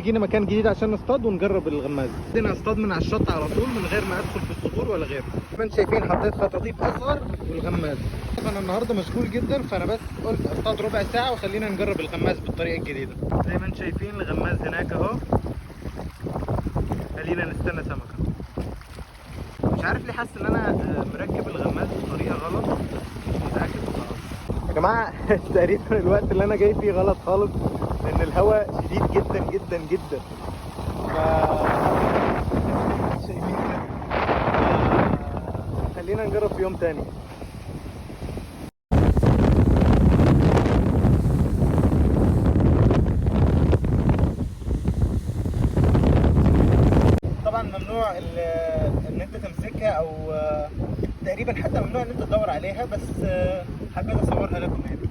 جينا مكان جديد عشان نصطاد ونجرب الغماز. بدينا نصطاد من على الشط على طول من غير ما ادخل في الصخور ولا غيره. زي ما انتم شايفين حطيت خطاطيف اصغر والغماز. انا النهارده مشغول جدا، فانا بس قلت اصطاد ربع ساعة وخلينا نجرب الغماز بالطريقة الجديدة. زي ما انتم شايفين الغماز هناك اهو. خلينا نستنى سمكة. مش عارف ليه حاسس ان انا مركب الغماز بطريقة غلط، مش متاكد بصراحة. يا جماعة تقريبا الوقت اللي انا جاي فيه غلط خالص، لان الهواء شديد جدا جدا جدا. ف شايفين كده. خلينا نجرب في يوم تاني. طبعا ممنوع ان انت تمسكها او تقريبا حتى ممنوع ان انت تدور عليها، بس حبيت اصورها لكم يعني.